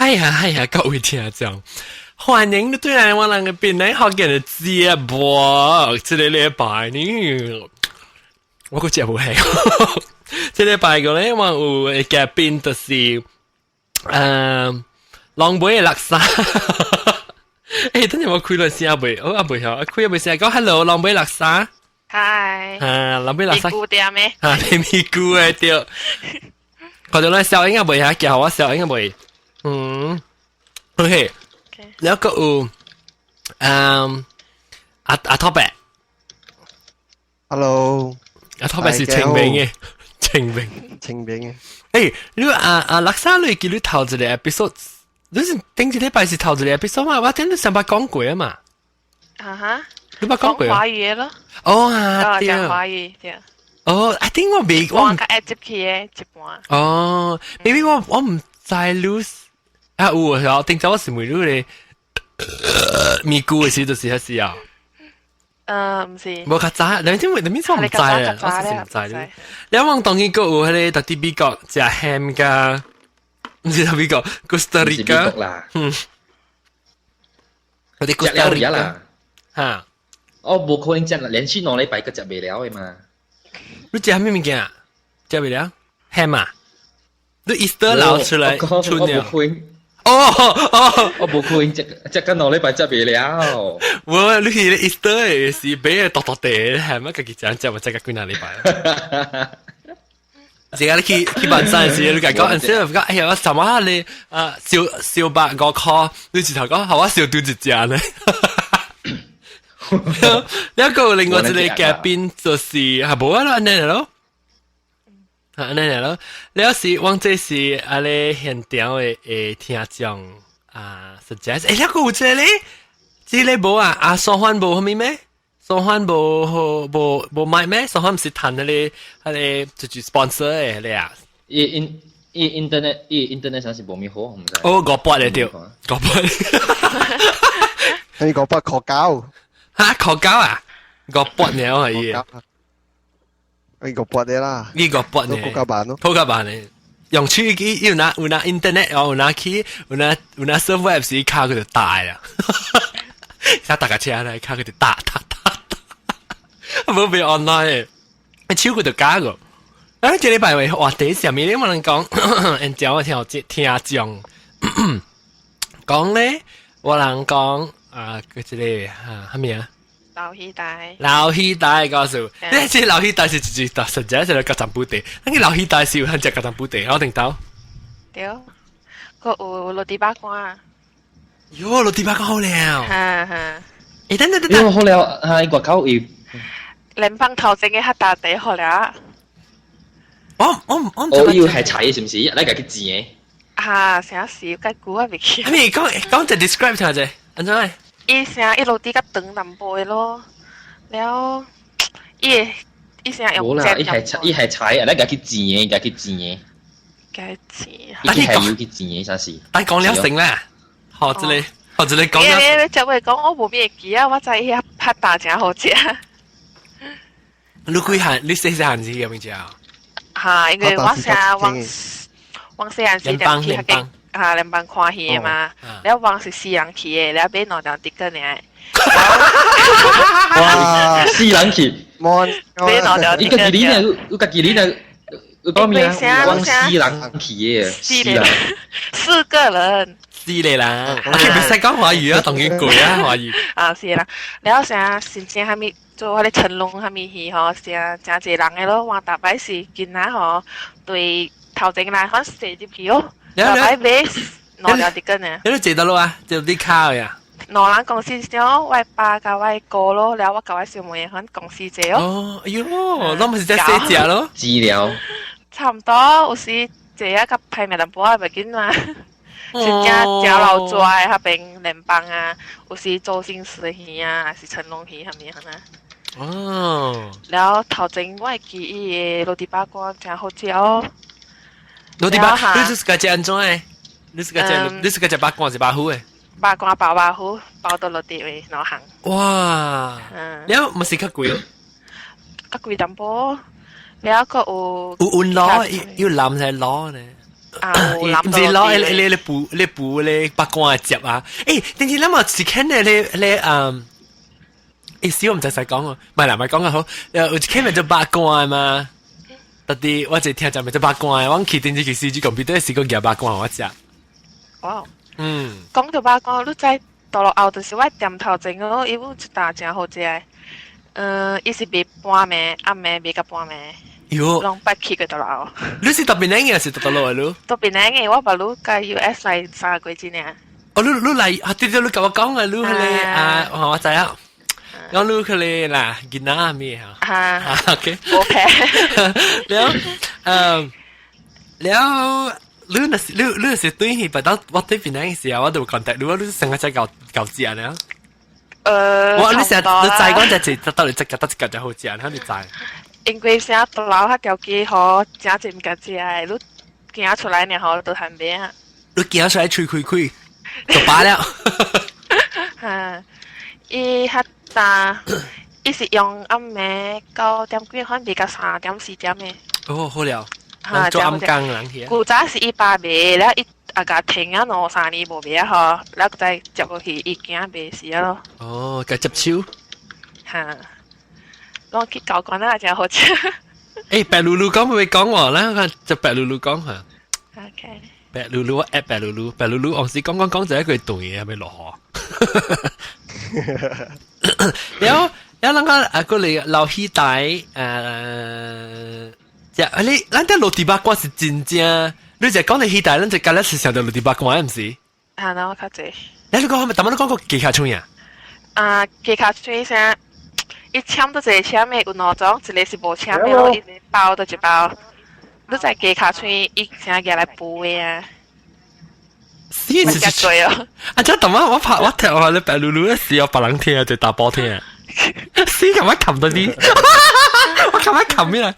哎呀哎呀，各位聽眾，歡迎你對來我人嘅檳榔福建的節目。這个禮拜呢，我閣食無起。這禮拜個咧，我有的嘉賓就是，狼狽的垃圾。等陣我開咗聲未？我啊未曉，開咗未聲？講 hello，狼狽垃圾。嗨。啊，狼狽垃圾。咪咕店咩？啊，你咪咕的對。看到咱小英啊未嚇，叫我小英啊未。嗯，OK。แล้วก็有，阿阿托伯，Hello，阿托伯是清明嘅，清明，清明嘅。你阿阿垃圾你記你頭一個 episode，你是頂一禮拜是頭一個 episode 嘛？我頂你上擺講過啊嘛。啊哈。你捌講過？講華語咯。哦啊，對。講華語對。哦，I think 我未我較愛接去嘅一半。哦，maybe 我毋知你啊有啊，頂早我是問你咧，咪咕的時就是彼時啊。毋是。無較早，你點會你邊我毋知啊？我是毋知你。你往當然閣有彼个佇美國食 ham 佮，毋是佇美國，Costa Rica 啦。嗰啲 Costa Rica 啦。嚇！我無可能食連續2禮拜閣食袂了的嘛。你食啥物物件？食袂了？ham 啊？你 Easter 留出來出了？哦哦，我無可能食食緊2禮拜食袂了。我你去 Easter 是買大大塊 ham 啊，家己食食，我食個幾若禮拜。而家你去去辦山時，你共講，陣時講，哎呀，我什麼你啊，燒燒百五箍，你直頭講，好我燒多一隻呢。一個另外一個嘉賓就是係無啊，按呢咯，按呢咯。了是，我這是阿咧現場的的聽眾啊，實在是，欸，那個有這個咧，這个無啊，阿蘇歡無啥物咩？蘇歡無無無買咩？蘇歡毋是談彼个彼个就是 sponsor 的彼个啊？伊 in 伊 internet 伊 internet 啥是無咪好，毋知。哦，五百的對，五百。你五百箍九。哈，箍九啊？五百爾係伊。伊五百的啦。伊五百呢？箍九萬咯。箍九萬呢？用手機有哪有哪 internet 哦，有哪去有哪有哪 surf web 時卡佢就大啦。他搭架車咧，卡佢就打打打打，無變 online 的，手佢就加個。啊，這禮拜話話題上面你無人講，因講我聽聽眾講咧，我人講啊，佢這个啊，啥物啊？老戲帶。老戲帶告訴，你這老戲帶是一一實在是個夾雜布袋，那個老戲帶是有很隻夾雜布袋，我聽到。對，閣有落地八卦。喲，落地八卦好了。哈哈。欸，等等等等。好了，啊，外口伊。聯邦頭前的較大地好了。我我我。哦，伊係柴是毋是？來共去煎的。啊，啥事？較久啊，袂記。你講講一 describe 聽者，按怎？伊聲一路啲較長淡薄的咯，了伊伊聲用無啦，伊係伊係柴啊，來共去煎的，共去煎的。共煎。伊係要去煎的，啥事？但講了成啦，學這裡，學這裡講了。你就會講我無咩記啊，我知伊遐拍打誠好食。你幾漢？你細細漢時有沒食？哈，因為我成往往細漢時就去彼間啊，聯邦看戲的嘛，了往是四人去的，了買兩張 ticket 爾。哇，四人去，買兩張 ticket。你家己呢？你家己呢？你講咩啊？往四人去的，四人，四個人。四個人，我哋唔使講華語啊，當然攰啊，華語。啊，是啦，了啥先正啥物做彼个成龍啥物戲吼，成誠濟人的咯，換逐擺是囡仔吼，對頭前來反踅入去哦，逐擺買兩條 ticket 呢。你坐佗落啊？坐佇跤呀？兩人公司上，我爸佮我哥咯，了我佮我小妹反公司坐哦。哦，哎喲，攏毋是在細食咯？治療。差毋多，有時坐啊較歹命淡薄仔袂緊嘛。是正正老抓的彼邊聯邦啊，有時周星馳的戲啊，還是成龍戲啥物按呢。哦。了頭前我會記伊的滷豬肉乾誠好食哦。滷豬肉，你是家食按怎的？你是家食，你是家食肉乾是肉脯的？肉乾包肉脯，包到落地位兩項。哇！嗯。了毋是較貴？較貴淡薄。了閣有。有溫滷，有藍還是滷呢？啊，有諗唔是攞你補你補你八卦接啊！誒，點知諗我是看你你你嗯，誒，小我唔使使講喎，唔係啦，唔係講啊好，有一間咪做八卦嘛，特啲我就聽就咪做八卦，我去電視機時住 computer 時個夾八卦我食。哇！嗯，講到八卦，你知到落後就是我店頭前嗰伊有一搭誠好食的，嗯，伊是賣半暝、暗暝賣到半暝。喲，攏捌去過倒落後。你是特別靚嘅，是特落來咯？特別靚嘅，我捌你佮 US 來3個月爾。哦，你你來啊？對對，你共我講啊，你彼个啊，我知影。我你彼个啦，囡仔咩嚇？啊，OK。 OK。了，嗯，了，你若是你你是對去，但我對邊個時候，我就 contact 你，你成個在搞搞食呢？我你成日你知講就係到你這個到這個就好食，你知？因為啥倒樓較條街吼，誠濟物件食的，你行出來爾吼，就通買啊。你行出來喙開開，就飽了。哈，伊較早，伊是用暗暝9點幾，可能賣到3點4點的。哦，好了，做暗更人去。古早是伊爸賣，了伊啊共停啊兩三年無賣啊吼，了再接落去，伊驚賣死啊咯。哦，共接手。哈。我去搞關啦，真好食。誒，白露露講會講喎啦，就白露露講嚇。 OK。白露露 at 白露露，白露露，我時講講講就一句動嘢係咪落河？了了，咱個啊過嚟老戲台就你咱啲落地八卦是真正，你就講你戲台，咱就隔日是想到落地八卦，毋是？啊，那我較濟。你你講係咪？淡仔你講過技巧唱呀？啊，技巧唱啥？伊簽都一個簽的，有兩種，一個是無簽的咯，一個包都一包。你在雞跤喙，伊啥舉來補的啊？是是是哦。啊！這淡仔我拍我聽我你白嚕嚕的時候，別人聽就大波聽。死琴日冚到啲，我琴日冚咩啊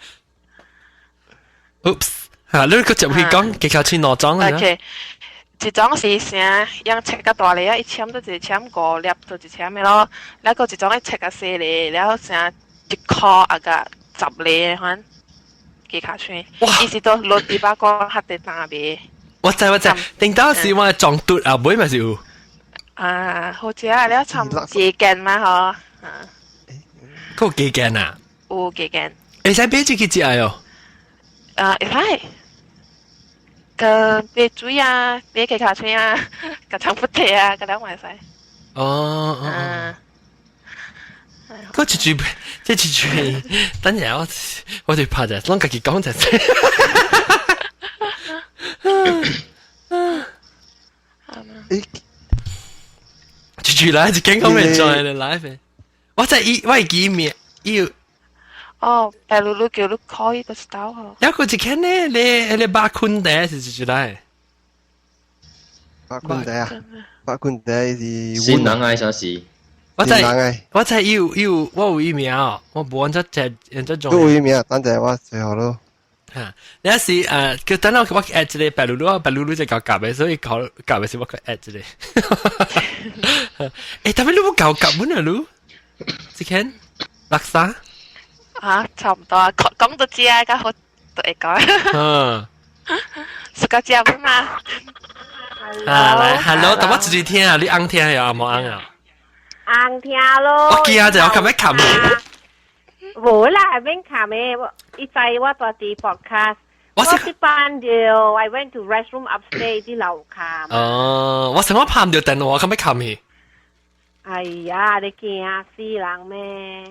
？Oops！嚇，你個就會講雞跤喙兩種啊？OK，一種是啥？用切較大粒啊，伊簽都一個簽五粒，就一簽的咯。那個一種伊切較細粒，然後啥一箍啊個10粒款雞跤喙。伊是都落地八卦較濟單賣。我知我知，頂到時我撞嘟啊，尾咪是有。啊，好食啊！你參幾間嘛？嗬，啊。個幾間啊？有幾間。會使買這去食喲。啊，會使。個買水啊，買雞跤喙啊，個腸骨體啊，個兩會使。哦哦。嗯。個一句，這一句，等下我我就拍者，攏家己講者。誒，一句來就健康面轉的來我在伊，我會記名，伊有。哦，白露露叫你 call 伊個 style 嗬。有個一間呢，你你八坤的是一句來。八坤的啊，八坤的是。新人愛啥事？我知，我知有有我有伊名，我無按這這這種。有伊名，等陣我最好咯。嚇！你是佢等我我 add 一個白露露，白露露就搞夾的，所以搞夾的是我去 add 一個。誒，但係你冇搞夾本啊，你？這間垃圾？啊，差唔多啊，講到知啊，家好都會講。嗯。是個食嘛？啊，來，hello，但我自己聽啊，你翁聽呀，無翁啊？翁聽咯。我驚就我琴日冚。無啦，免冚的，伊知我住佇 podcast。我去搬掉，I went to restroom upstairs 佇樓下。哦，我想我拍唔到電話，琴日冚去。哎呀，你驚死人咩？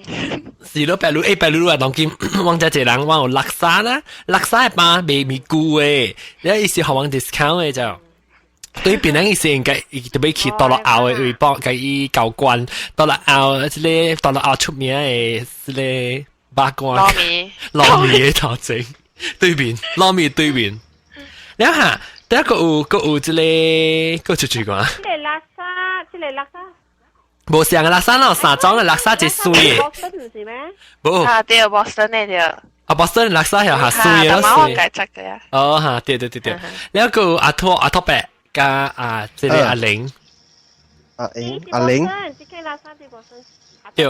是咯，白鷺誒，白鷺啊，當今往這一個人，我有垃圾啦，垃圾的包賣咪貴的，你意思予阮 discount 的就。對別人意思應該伊特別去到了後的位幫共伊交關，到了後這个到了後出名的這个八卦糯米糯米的頭前對面糯米對面，你看第一個有個有這个個出去過。這个垃圾，這个垃圾。無上個垃圾咯，三種的垃圾一碎的。是咩？無啊，對，Boston 的對。啊，Boston 垃圾係下碎的咯，碎。我嘅。哦，哈，對對對對，แล้ว個阿托阿托伯。加啊，這个阿玲，阿玲，阿玲，對，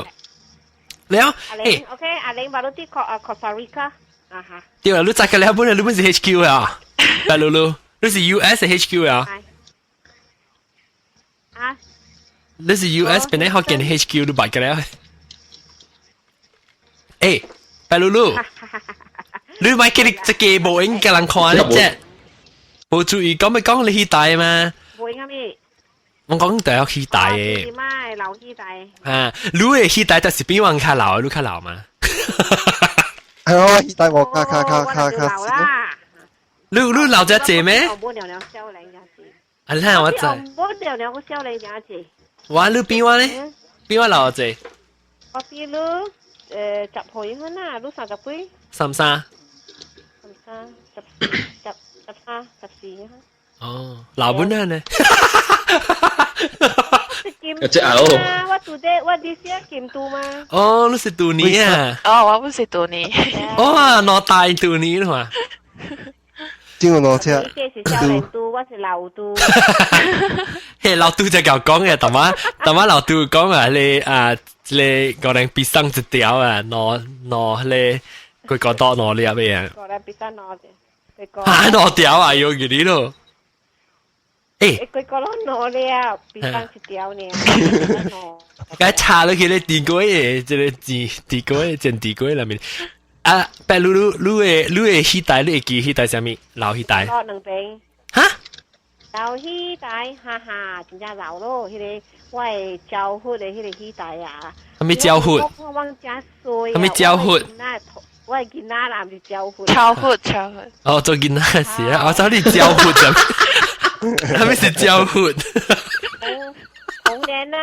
了，阿玲，OK，阿玲，話到啲 Costa Rica，啊哈，對啦，你知個了本來你本是 HQ 啊，白露露，你是 US HQ 啊？啊？你是 US 邊個福建 HQ 你捌嘅咧？欸，白露露，你咪叫你這個無應給人看你啫，無注意講咪講你去大嘛？無應咩？我講大學去大嘅。嘛，老去大。啊，你嘅去大就是比我較老，你較老嘛？係我去大我卡卡卡卡卡。你老只濟咩？我冇聊聊少年只濟。啊，啦，我知。我聊聊個少年只濟。我你比我咧？比我老濟。我比你10歲啦，你30幾？33。33，十十13、14。哦，老本啊呢？一隻啊咯。我住這，我啲是金都嘛。哦，你是杜尼啊？哦，我不是杜尼。哦，攞大杜尼啦嘛。邊個攞車？這是少年都，我是老都。嘿，老杜就夠講嘅，同埋同埋老杜講啊，你啊，你個人必生一條啊，攞攞你佢覺得攞你入咩啊？個人必生攞嘅。嚇攞條啊，要佢啲咯。欸，佢個攞攞了，必生一條呢。該查落去咧，地瓜嘅，這個字地瓜真地瓜裏面。啊，白露露，你的彼代，你會記彼代啥物？老彼代。老兩邊。哈？老彼代，哈哈，真正老咯，彼個我的招呼的彼個彼代啊。啥物招呼？我真衰。啥物招呼？我的囡仔啦，毋是招呼。招呼，招呼。哦，做囡仔是啊，我知你招呼啫。啥物是招呼？童年啊。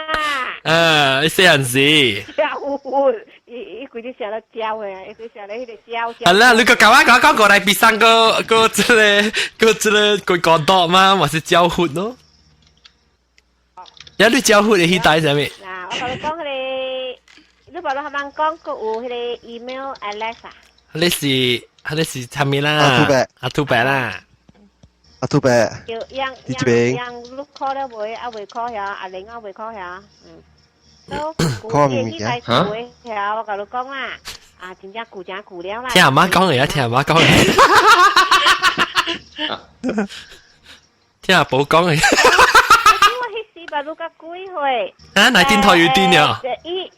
啊，細漢時。招呼。伊伊規日寫咧教的，伊規寫咧彼個教。係啦，你個舊啊講講過來比上個個這個個這個個講多嘛，嘛是招呼咯。有你招呼的彼代啥物？嗱，我共你講彼個，你無咧通講，閣有彼個 email address 啊？你是啥物啦？阿兔伯，阿兔伯啦。阿兔伯。叫楊楊楊，你 call 了未？啊未 call 遐，阿玲啊未 call 遐，嗯。都看物件嚇？我共你講啦，啊，真正舊真舊了啦。聽阿媽講嘅，聽阿媽講嘅。聽阿寶講嘅。我彼時捌愈較幾歲？啊，來電台有電了。伊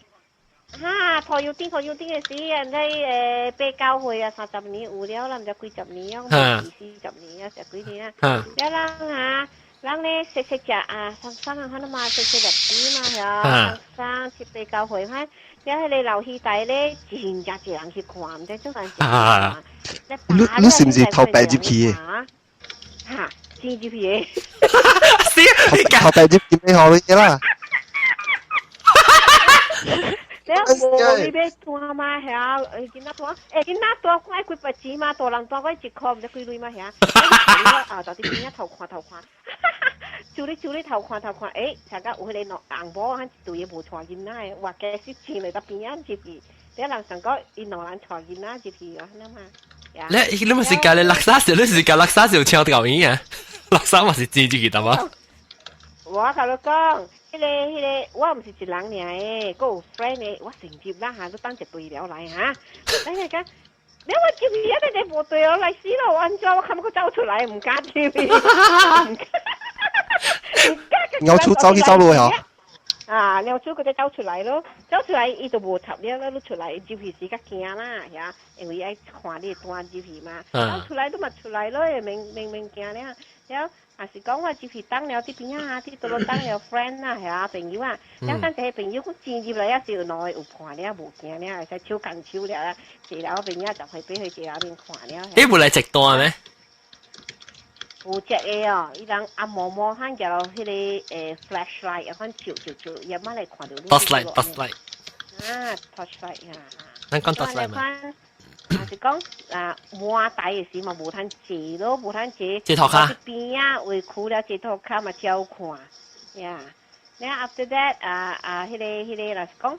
哈，台有電，台有電嘅時，人哋八九歲啊，30年有了啦，毋知幾十年啊，二四十年啊，十幾年啊。了人啊。人咧食食食啊，生生啊，可能嘛食食入啲嘛，嚇，生七八九歲，哈，了彼個老戲台咧，真正濟人去看，毋知做陣啊！你是毋是頭白入去的？嚇，錢入去的。是，你頭白入去咩好嘢啦？了無你欲單嘛遐，囡仔單，欸囡仔單愛幾百錢嘛，大人單愛一箍，毋知幾鐳嘛遐。啊，就佇邊仔偷看偷看，就咧就咧偷看偷看，欸，上甲有彼個紅某，一對個無帶囡仔的，哇，加實錢來到邊仔入去，了人上講𪜶兩人帶囡仔入去啊，那嘛。你你咪是教你垃圾時，你是教垃圾時請到伊啊？垃圾嘛是錢入去得無？我共你講。彼個，我毋是一人爾的，閣有 friend 的，我成接啦嚇，都當一隊了來嚇。你係講，你我接伊啊，你無對了來死咯！安怎我堪閣走出來，毋敢接伊，毋敢，毋敢。鳥鼠走去走落去啊，鳥鼠閣再走出來咯，走出來伊就無插了咯，你出來入去時較驚啦，嚇，因為愛看你單入去嘛。走出來都嘛出來咯，免免免驚了，了。也是講我入去當了佇邊仔啊，佇倒落當了 friend 啊，遐朋友啊，了等一個朋友講錢入來也是有兩個有看了無驚了，會使手牽手了啊，坐了朋友10歲8歲坐後面看了。你無來食單咩？有食的哦，伊人啊毛毛漢舉彼個flashlight，啊，款照照照，夜晚來看著。 torchlight，torchlight。啊，torchlight 啊。咱講 torchlight 嘛。啊是講啊，滿台的時嘛無通坐咯，無通坐。坐塗跤。邊仔圍區了坐塗跤嘛照看，呀。了 after that 啊啊，彼個，若是講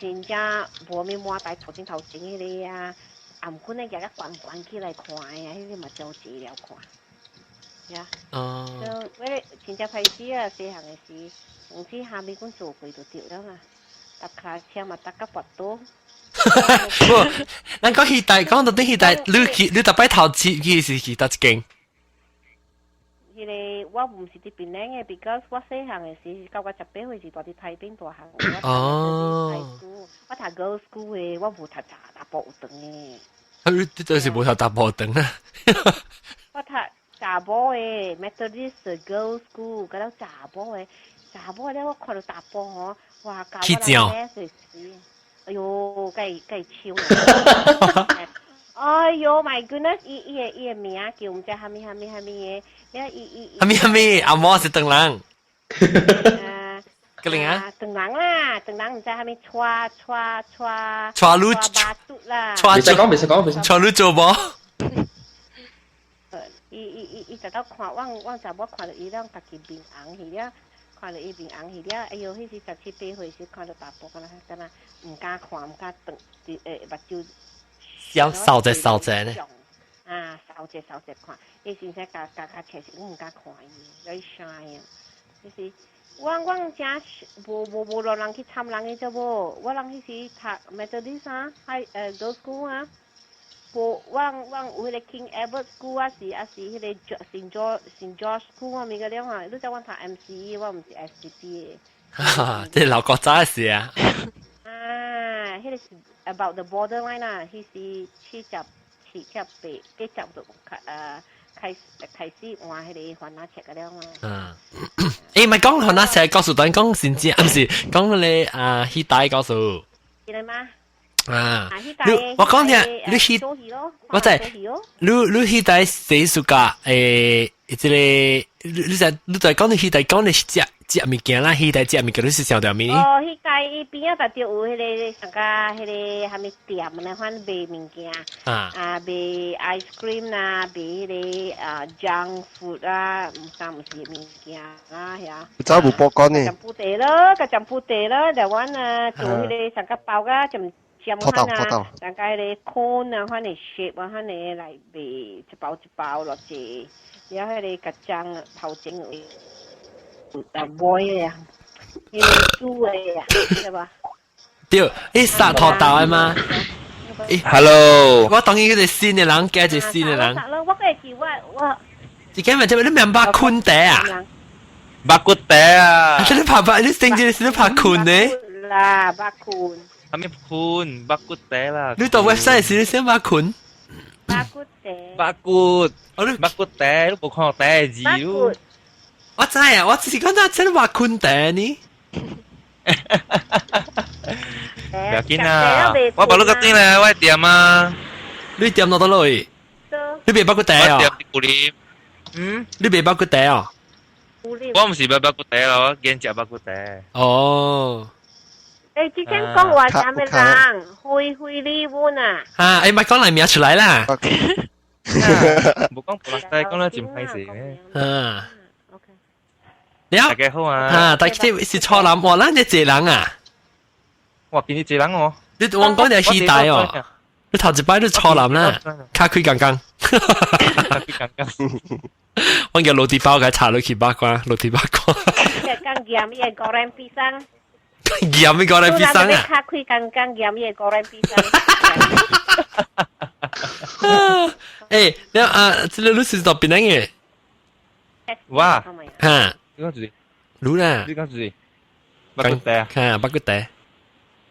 真正無物滿台頭前頭前彼個啊，頷頸咧舉較懸懸起來看的啊，彼個嘛照坐了看。呀。哦。就我咧真正歹勢啊，細漢的時，總之下面阮做過就對了嘛，搭卡車嘛搭甲跋倒。無，咱講彼代，講到底彼代，你去你逐擺頭次去是去佗一間？彼個我毋是佇檳城的，because 我細漢的時到我18歲時住佇台北大漢。哦。我讀 girls school 的，我無讀查查埔有長的。啊，你就是無讀查埔長啊？我讀查某的 Methodist Girls School，嗰了查某的，查某的我看到查埔吼，哇，教我人咧就是，哎喲，計計笑。哎喲，My goodness！伊伊个伊个名叫毋知蝦米蝦米蝦米的，了伊伊蝦米蝦米，阿媽是長人。啊，個零啊？長人啦，長人毋知蝦米帶帶帶。帶女巴肚啦。帶袂使講，袂使講，袂使。帶女做無？伊伊伊伊直到看，阮阮查某看到伊攏家己面紅去了，看到伊面紅去了，哎喲，彼時十七八歲時看到查埔，敢若敢若毋敢看，毋敢轉，佇目睭。要掃者掃者呢？啊，掃者掃者看，伊先生共共較切實，我毋敢看伊，very shy 啊。就是我阮遮無無無落人去參人的啫無，我人彼時讀 Methodist 啊，high girls school 啊，無我阮有彼個 King Edward School 啊是啊是彼個 Saint George School 啊物個了哈，你知阮讀 MCE，我毋是 STP 的。哈，這老國早的事啊。啊，彼個是 about the borderline 啊，彼時77、8、80就開開開始換彼個番仔冊個了嘛。嗯，欸，毋係講番仔冊，告訴咱講先知，毋是講你啊，彼代告訴。記得嗎？啊，你我講聽，你彼，我知，你你彼代細暑假欸，這個你你在你在講你彼代講你食食物件啦，彼代食物件你是想著物？哦，彼代伊邊仔就有彼個上加彼個啥物店咧，反賣物件，啊賣 ice cream 啦，賣彼個啊 junk food 啊，毋三毋四物件啦遐。走無報干呢？占布地咯，個占布地咯，就阮啊做彼個上加包甲占。尖款啊，大概咧 cone 啊，款的 shape 啊，款的來賣一包一包落去，然後彼個甲醬頭前有啊煨的啊，彼個煮的啊，對吧？對，欸殺土豆的嗎？ Hello，我當伊個新的人，加一個新的人。我會記我我。一間咪就你明白困茶啊？肉骨茶啊！你拍拍，你成日是你拍困呢？啦，肉困。啥物困？肉骨茶啦！你到 website 時你先肉困。肉骨茶。肉骨，肉骨茶，你無看到茶字咯？我知啊，我只是講真肉困茶呢。不要緊啊！我無你個店咧，我店啊。你店落到落去？你賣肉骨茶啊？我店古林。嗯？你賣肉骨茶啊？我毋是賣肉骨茶咯，我兼食肉骨茶。哦。欸，之前講話啥物人？灰灰禮物啊？啊，欸，莫講來名出來啦。無講不來，講了真歹勢咩？嗯。了。大家好啊！啊，大家是錯人，哇，咱這濟人啊！哇，今日濟人哦！你我講你係彼代哦，你頭一擺你錯人啦，卡開剛剛。卡開剛剛。我叫滷豬包，共查落去八卦，滷豬八卦。剛鹹伊個 goreng pisang。鹹伊個 goreng pisang 啊！卡開剛剛鹹伊個 goreng pisang。欸，你啊，這個你是到檳城的？哇！哈，你講住？你啦？你講住？肉骨茶啊？哈，肉骨茶。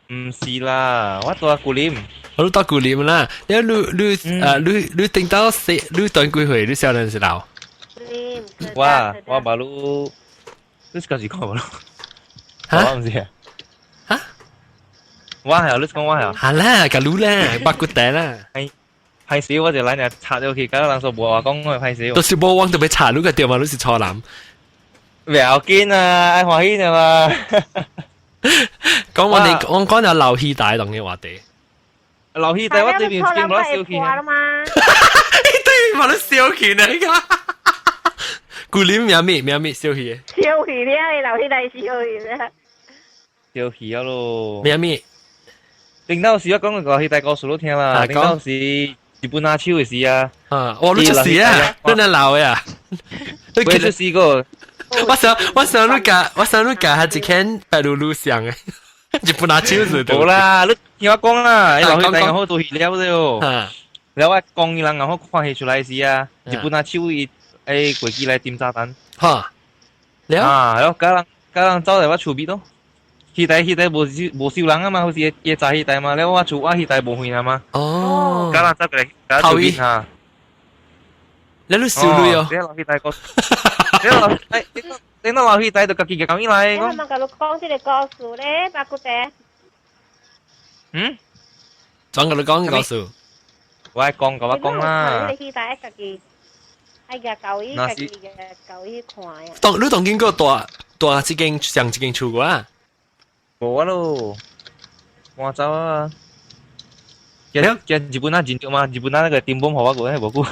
毋是啦，我住古林。我都住古林啦。你你你啊，你你頂到四，你當幾歲？你少年時老？我我 baru，你是講是講 baru？哈？我毋是啊。哈？我係你講我係。好啦，甲你啦，肉骨茶啦。係歹勢，我就來爾插入去，搞人說無話講，我歹勢。都是無往就欲插你個對嘛？你是錯人。不要緊啊，愛歡喜啊嘛。講我哋我講有老戲大同嘅話題。老戲大我對面見無小氣。你對面無得小氣呢？古林名咩名咩小氣？小氣了，老戲大小氣了。小氣啊咯。名咩？頂到時我講個老戲大故事你聽啦。頂到時日本拿手的時啊。啊，我你出事啊？你哪老的啊？你出事過。我想我想你共我想你共係一間白嚕嚕上的，日本拿手是。無啦，你聽我講啦，伊老戲大好做戲了了。然後我講伊人好看戲出來時啊，日本拿手伊愛過機來點炸彈。嚇，了啊，係咯，家人走嚟我厝邊咯。彼台無無少人啊嘛，好似伊早彼台嘛，了我厝我彼台無錢啊嘛。哦。家人走過來，家厝邊嚇。你都少女哦。你留彼台個，你留你你攞留彼台就家己嘅講起來。你係咪甲你講這個故事咧，白骨仔？嗯？轉甲你講故事。我愛講，我講啦。你彼台家己，愛個舊伊家己嘅舊伊看呀。當你當見過大大這間上這間厝過啊？無啊咯，我走啊。其實日本啊，真少嘛，日本啊那個電棒予我過，無久。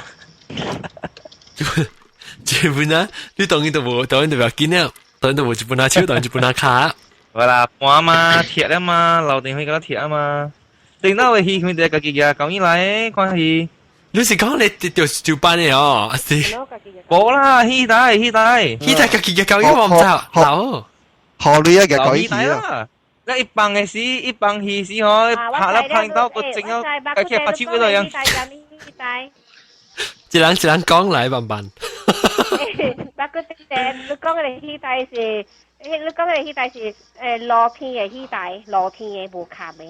日本啊，你當然都無，當然都不要緊了，當然都無日本啊手，當然日本啊跤。無啦，搬嘛，鐵了嘛，樓頂會甲鐵啊嘛。頂到的戲，佢哋家己嘅講起來，看戲。你是講你就就班的哦？是。無啦，戲台戲台，戲台家己嘅講，我唔知老。何女啊嘅講起啊。那一幫的時，一幫戲時吼，拍了拍到個整個，家己拍手嗰度樣。一人一人講來慢慢。白骨仔，你講的戲台是，你講的戲台是露天的戲台，露天的無卡的。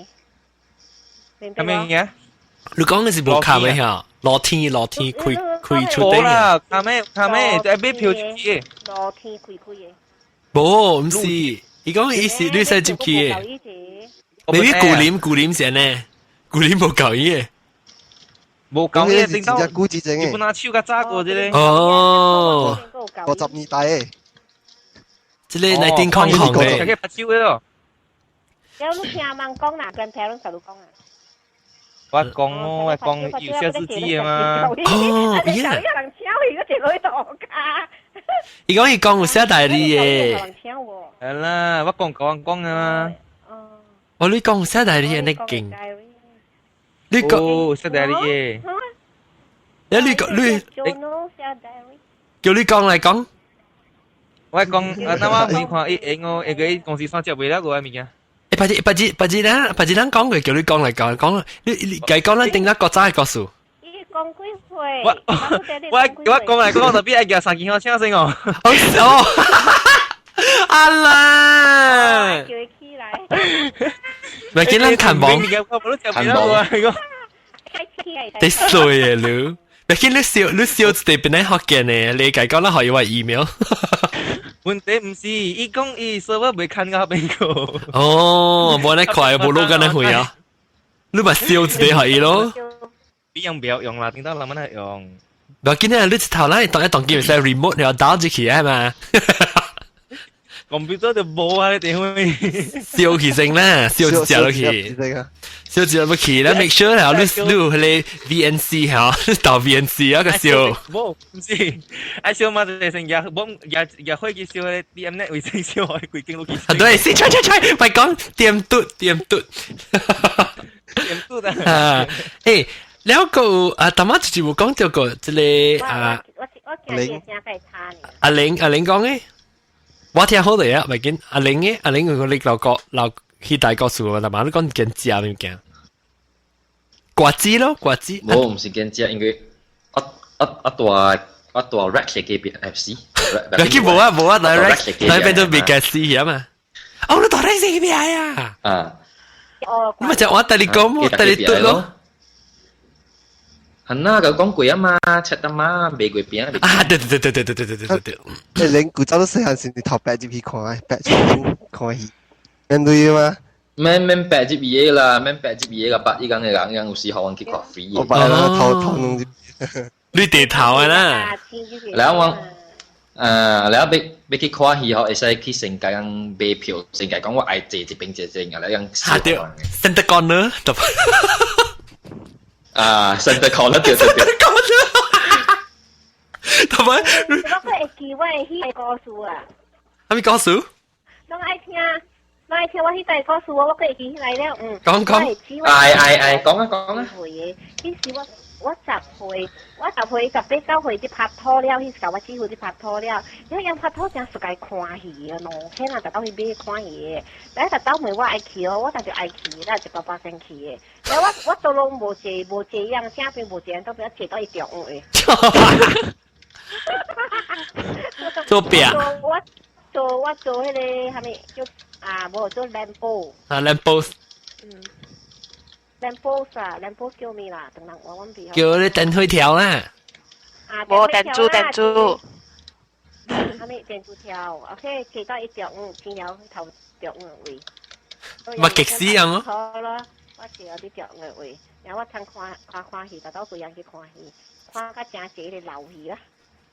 咁樣嘅？你講的是無卡的嚇？露天露天開開出頂。無啦，卡咩卡咩，就買票入去。露天開開的。無，毋是，伊講伊是你使入去的。你啲舊年舊年先呢？舊年無夠伊的。無夠伊，頂到古紙整日本阿手較早過這個。哦。50年代的。這個內頂空空的。個拍手的咯。有你聽人講啦，grandparents 就講啊。我講哦，我講有寫字機的嘛。哦，伊人請伊個一落去度卡。伊講伊講有寫代理的。係啦，我講講講啊嘛。哦，你講有寫代理的，你勁。你講寫代理的。你講你，叫你講來講。我講，啊，那我沒看伊我一個公司算接袂了個物件。欸，別日別日別日咱別日咱講過，叫你講來講講，你計講咱頂下國早的故事。伊講幾歲？我我我講來講特別愛夾三件好請先哦。哦，阿啦。叫伊起來。咪見咱看網，看網。得衰的你，咪見你笑你笑一地邊咧福建的，你計講咱可以話 email。問題毋是，伊講伊 server 袂看到邊個。哦，無呢快，無路干呢會啊！你咪笑一地可以咯。邊用不要用啦，頂到人們來用。唔要緊啊，你一頭咱當一當機會使 remote 然後打入去啊嘛。 computer 就無啊，你電話。燒起先啦，燒一隻落去，燒一隻落去，你 make sure 然後你你有彼個 VNC 嚇，你導 VNC 啊個燒。無，毋是，愛燒嘛就先舉，無舉舉火機燒彼個 DM net 衛星燒，規間落去。啊對，是，吹吹吹，咪講點嘟點嘟，點嘟啊。啊，欸，了個啊，頭仔就是有講到過這個啊，我玲，阿玲阿玲講的。我聽好嚟啊，咪見阿玲嘅阿玲佢你留國留去大國數啊，但嘛你講見食物件，瓜子咯瓜子。無毋是見食，因為我我我大我大 Rex 嘅隔壁 FC。你去無啊無啊，大 Rex 大邊都未嘅死啊嘛。哦，你大 Rex 隔壁啊？啊。你咪就我帶你講，我帶你嘟咯。係啦，佢講過啊嘛，七得嘛，賣過餅。啊，對對對對對對對對對對。欸，恁古早都細漢時，你頭白入去看，白出看戲，免對嗎？免免白入去的啦，免白入去的啦，捌伊講的人，人有時予阮去看 free 我捌啦，頭頭攏入。你地頭的啦。然後我，然後欲去看戲吼，會使去先共人買票，先共講我愛坐這邊坐這邊，來樣。啊對，center corner，啊，center corner 對對對。同埋，我會記我的彼個故事啊。啥物故事？攏愛聽，攏愛聽我彼個故事，我閣會記起來了。嗯。講講。愛愛愛，講啊講啊。歲的，彼時我我十歲，我十歲十八九歲就拍拖了，彼時我姊夫就拍拖了，因為拍拖真 suka 看戲啊，喏，天啊，就到去買看戲的，但係就到問我愛去哦，我就就愛去，咱一百巴仙去的。然後我我都攏無坐無坐樣，啥邊無坐，都變坐到伊中午的。做壁。我做彼個啥物叫啊？無做 lamp post。啊，lamp post。嗯。 lamp post 啊，lamp post 叫咩啦？等等我揾別。叫你電火條啦。啊，無電柱電柱。啥物電柱條？OK，記得一條五，天有頭條五位。咪極死樣咯。好啦，我是有啲條五位，然後我通看看看戲，就到個人去看戲，看甲誠濟個老戲啦。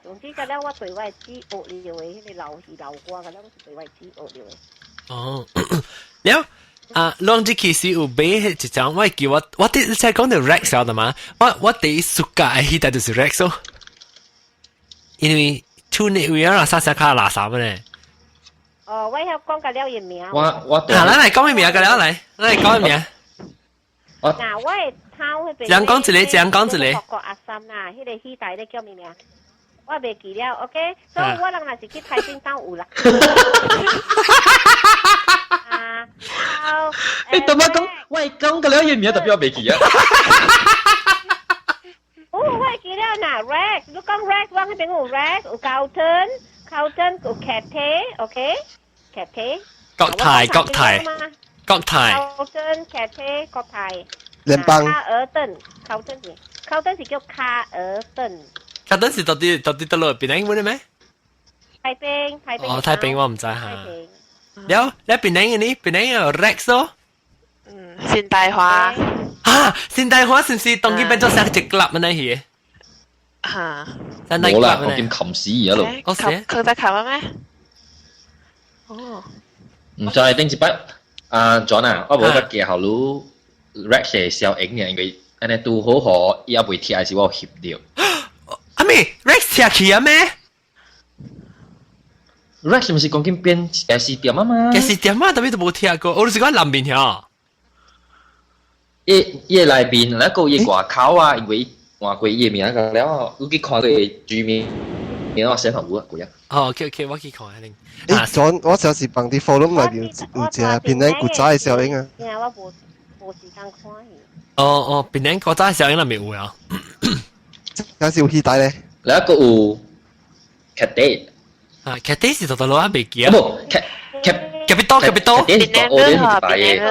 總之，個了我對我的字學了的，彼個老戲老歌，個了是對我的字學了的。哦，了啊，攏這其實有買一張，我記我我啲在講到 Rex 曉得嘛？我第一暑假的彼台就是 Rex 哦，因為厝內位啊，啥啥較垃圾呢。哦，我曉講個了伊名。我我啊，咱來講伊名個了來，咱來講伊名。嗱，我的頭彼邊。講講一個，講講一個。法國阿三啦，彼個戲台咧叫咩名？我袂記了，OK。所以我人若是去太平島有啦。啊，好。你怎麼講？我係講個了伊名，特別我袂記啊。哦，我會記了嗱，Rex，你講 Rex，我彼邊有 Rex，有 Carlton，Carlton 有 Cathay，OK，Cathay。國泰，國泰，國泰。 Carlton、Cathay、國泰。聯邦。卡爾頓，Carlton 是，Carlton 是叫卡爾頓。卡爾頓是到底倒落檳城的咩？太平，太平。哦，太平我毋知哈。了，了檳城的呢？檳城有 Rex 哦。嗯，新大華。啊，新大華是毋是當今變做啥一 club 呢？去？嚇。冇啦，我見琴屎而家度。哦，佢在琴咩？哦。毋知頂一擺啊，John 啊，我無得記後你 Rex 的效應呢，因為按呢拄好好，伊猶未拆時，我有翕著。阿咪 Rex 拆去啊咩？Rex 毋是講緊變家私店啊嘛？家私店啊，特別都無聽過，我就是講南面遐。伊伊內面那個伊外口啊，因為換過伊的名個了，你去看佢居民，名我寫好有啊，貴啊。哦，OK OK，我去看下先。誒，John，我上次放啲 forum 內面有一隻檳城古早的效應啊。我無時間看伊。哦哦，檳城古早的效應那邊有啊。有時有戲帶咧。另一個有 Cathay。啊，Cathay 是到到攞未記啊。無，Cat Cat Capital Capital。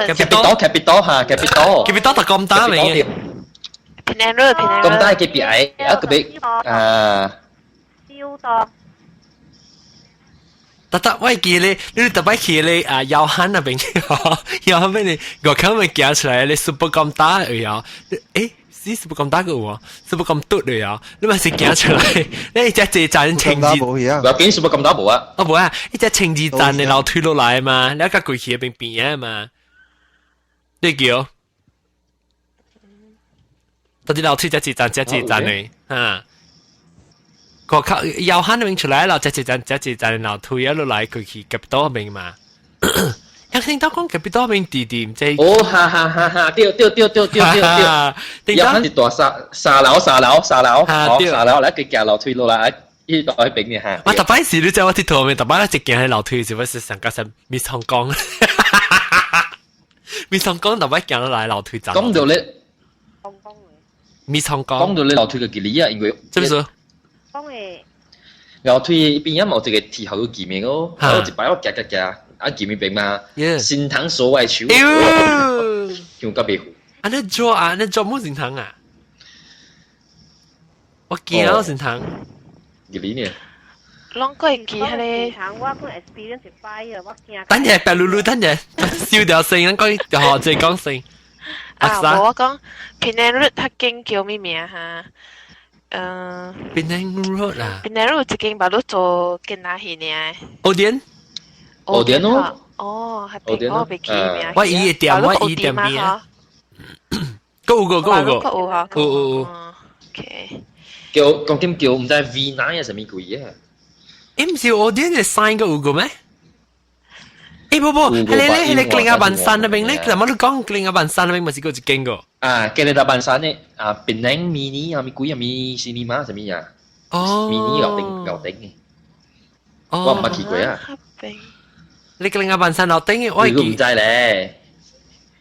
Capital Capital 嚇 Capital。 Capital 就咁大名嘅。 Penang Road Penang 咁大 KPI，一個俾啊。燒多。得得，我記咧，你特別去咧啊，耀漢那邊，耀漢邊你外口咪行出來，你 super 咁大嘅呀？誒，是 super 咁大個喎，super 咁嘟嘅呀？你咪是行出來，你只這站清字，我見 super 咁大無啊？哦無啊，一隻清字站的樓梯落來嘛，你個過去嗰邊邊啊嘛，你叫？到底樓梯只站只站的，哈？個靠耀漢那邊出來了，這一站這一站樓梯一路來過去 Capital 邊嘛。一聽到講 Capital 邊弟弟唔知。哦，哈哈哈哈！對對對對對對對。耀漢是大三三樓三樓三樓，哦三樓來佢行樓梯落來，伊到彼邊嘅哈。我特擺時你知我佚佗面，特擺一行喺樓梯，是不是上個是 Miss 香港？Miss 香港特擺行落來樓梯站。講到你，Miss 香港。講到你樓梯嘅距離啊，因為是不是？講嘅樓梯邊啊，冇一個天后有見面哦，我一擺我行行行，啊見面邊嘛，新塘所外樹，用甲袂啊你做啊，你做冇新塘啊？我見到新塘。幾呢？攏過記彼個。我講 experience 一擺啊，我驚。等陣白嚕嚕，等陣燒掉聲，咱講就學這講聲。啊，我講 Penang Road 較近叫咩名哈？嗯。 Penang Road 啊。 Penang Road 一間把你做囡仔戲爾。 Odeon。 Odeon 咯。哦，係我袂記名。我伊的店，我伊店邊啊。閣有個，閣有個。閣有哈。有有有。 OK。叫講緊叫毋知 V9 啊，啥物鬼啊？欸，毋是 Odeon 的 sign 閣有個咩？欸，無無，彼个咧，彼个格林亞萬山那邊咧，怎麼你講格林亞萬山那邊嘛是閣一間個？啊，格林亞萬山的啊，檳城 mini 啊，物鬼啊，mini cinema 啥物啊？哦，mini 樓頂樓頂的。哦，我毋捌去過啊。你格林亞萬山樓頂的，我你毋知咧。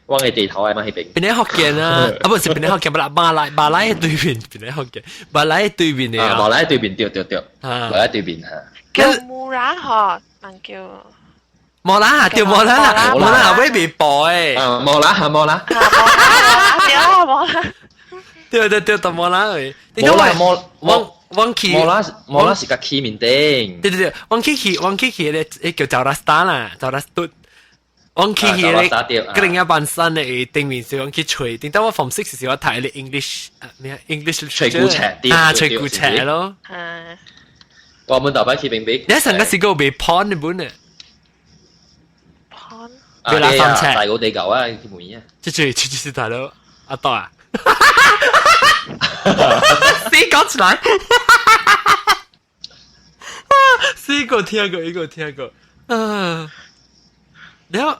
我嘅地頭係嘛彼邊？檳城福建啊，啊不是檳城福建，不啦，馬來馬來對面，檳城福建，馬來對面的啊，馬來對面對對對，啊，馬來對面嚇。叫木拉嗬，人叫。冇啦，對冇啦，冇啦，威別播誒。啊，冇啦，係冇啦。對啊，冇啦。對對對，就冇啦誒。冇啦，冇冇。我去冇啦，冇啦是個起面頂。對對對，我去去我去去咧，叫趙拉斯達啦，趙拉斯頓。我去去咧，個另一班山咧，頂面是我去吹，頂到我 form six 時我睇咧 English 咩 English 吹古尺啊，吹古尺咯。嗯。我們大擺去平比。你上個時個被 pon 的本啊？pon。被拉三尺。大個地球啊，去門啊。這這這這是大佬阿多啊。死講出來。四個聽過，一個聽過。啊，然後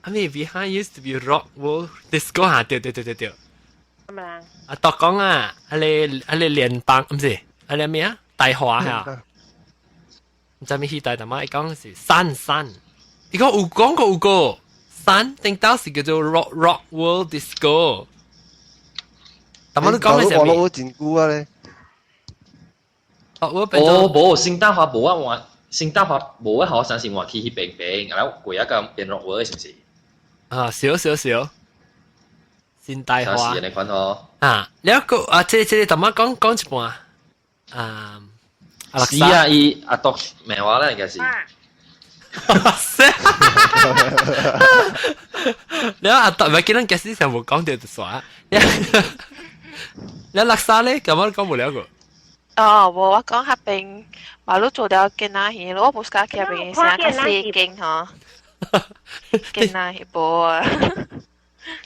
，I mean behind used to be rock wall disco 啊，對對對對對。咩啊？阿多講啊，阿你阿你聯邦唔是，阿你咩啊？大華嚇。唔知咩戲大，但係講是山山。伊講有講過有個山，頂到是叫做 rock world disco。但係你講嘅係咩？我真久啊咧。哦，哦，無新大華無啊換，新大華無啊，好像是換去彼邊邊，然後過一個變落喎，是毋是？啊，少少少，新大華。是按呢款哦。啊，了個啊，這這淡仔講講一半啊。是啊，伊阿篤咩話咧，應該是。了阿篤咪見咱其實上無講到就煞。了垃圾咧，咁我講無了個。哦，無我講彼邊馬路做了囡仔戲，我無喜歡去彼邊，啥較細間吼。囡仔戲無啊，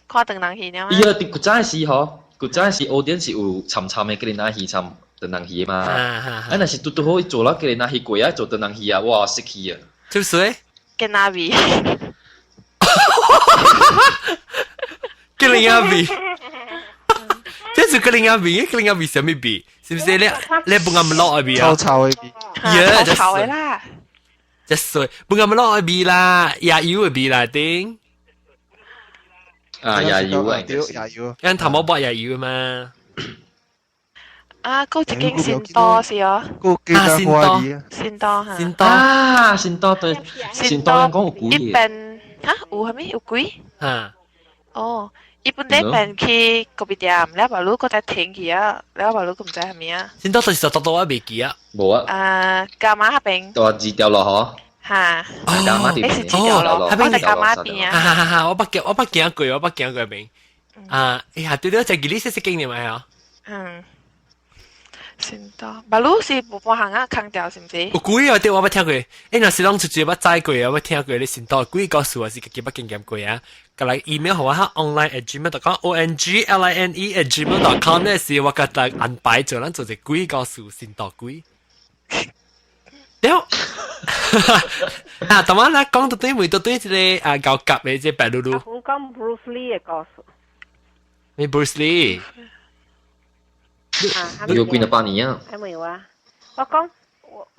看唐人戲爾嘛。伊個佇古早時吼，古早時烏頂是有參參的囡仔戲參唐人戲嘛。啊，若是拄拄好伊做了囡仔戲過啊，做唐人戲啊，哇，失去啊。就是咧。囡仔味。囡仔味。這是囡仔味，囡仔味啥物味？是不是你你本暗落的味啊？臭臭的味。耶，臭臭的啦。這水本暗落的味啦，椰油的味啦，頂。啊，椰油啊，對，椰油。因頭毛剝椰油嘛。啊，嗰一間新多是哦。啊，新多。新多嚇。新多啊，新多對。新多人講有鬼。一邊嚇有啥物有鬼？嚇。哦。伊本底變去咖啡店，了把路閣再停去啊，了把路閣毋知啥物啊。先到就是多多我袂記啊。無啊。啊，伽馬彼邊。大二條路嗬。嚇。伽馬彼是二條路，我佇伽馬邊啊。哈哈哈！我捌行，我捌行過，我捌行過邊。啊，哎呀，對對，就記你識識經驗咪啊。嗯。先到，馬路是無半行啊，空調是毋是？有鬼啊！對，我捌聽過。欸，若是攏出去捌載過啊，捌聽過你先到鬼故事，還是家己捌經驗過啊？過來 email 予我哈，online@gmail.com ongline@gmail.com 呢是我甲大安排做，咱做一個鬼故事先到鬼。對。啊，同埋咧講到對面到對這個啊，高夾的這白嚕嚕。我講 Bruce Lee 的故事。咩 Bruce Lee？你有幾多百年啊？還沒有啊！我講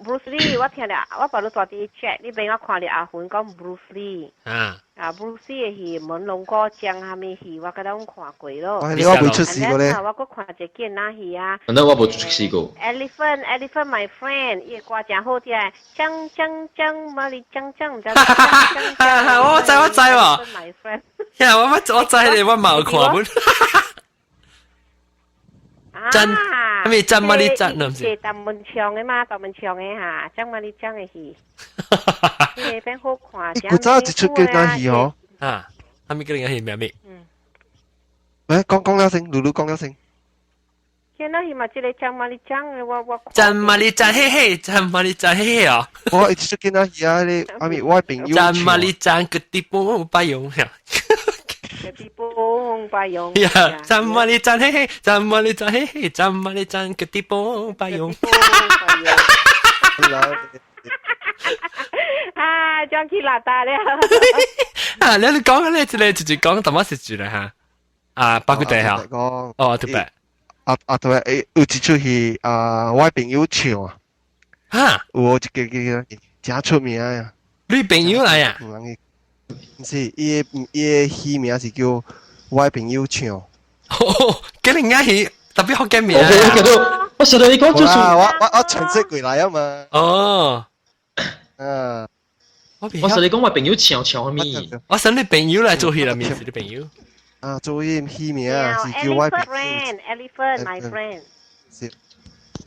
Bruce Lee，我聽了，我把你大佇 chat 呢邊，我看了阿芬講 Bruce Lee。啊。啊，Bruce Lee 的戲《猛龍過江》啥物戲，我敢若攏看過咯。我未出世過咧。我閣看一個囡仔戲啊。那我無出世過。 Elephant, Elephant, my friend，伊個歌誠好聽，鏘鏘鏘，馬里鏘鏘，鏘鏘鏘。我知我知喎。 My friend。呀，我我知你，我冇看本。真，咩真乜你真啊？唔是。是鄧文祥的嘛？鄧文祥的哈，張乜你張的戲。這個變好看。古早一出囡仔戲哦。啊，啥物叫囡仔戲名咩？嗯。喂，講講了先，露露講了先。囡仔戲嘛，這個張乜你張的，我我。張乜你張嘿嘿，張乜你張嘿嘿啊！我一出囡仔戲啊，你阿咪我朋友。張乜你張個地步不用呀。個地步不用。呀，張乜你張嘿嘿，張乜你張嘿嘿，張乜你張個地步不用。啊，將佢拉大了。啊，你講咧，這個直接講，淡薄是住啦哈。啊，包括對哈。哦，對白。啊啊對，誒，有一出戲啊，我朋友唱啊。哈。有一個個誠出名啊。你朋友來啊？毋是，伊个伊个戲名是叫我朋友唱。哦，幾年仔戲特別福建名。我我曉得你講就是我我我傳說過來啊嘛。哦，啊，我我實你講我朋友唱唱咩？我想你朋友來做戲啦，面是你朋友。啊，做戲戲名啊，是叫我 Elephant friend，Elephant my friend。是。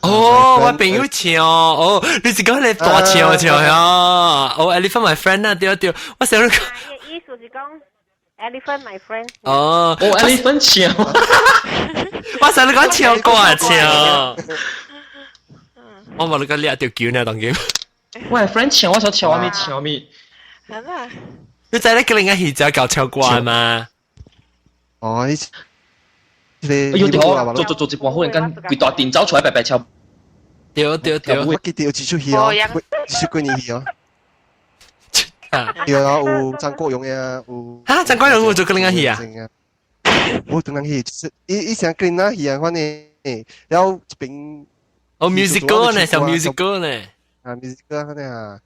哦，我朋友唱哦，你是講你大唱唱呀？哦，Elephant my friend 啊，對對，我想你。意思是講 Elephant my friend。哦，哦，Elephant 唱，我想你講唱歌啊唱。我冇你個掠條橋呢，當今。我 friend 唱，我想唱咩唱咩？係啊。你知你叫人家戲就教唱歌嘛？哦，呢。哎呦，對，做做做一半，忽然間規大電走出來白白唱。對對對，我記得有一出戲哦，一出幾年戲哦。對啊，有張國榮啊，有。嚇，張國榮有做過另一戲啊？冇唐人戲，就是伊伊成吉那戲啊，反正然後一邊。哦，musical 呢，像 musical 呢。啊，musical 反正啊，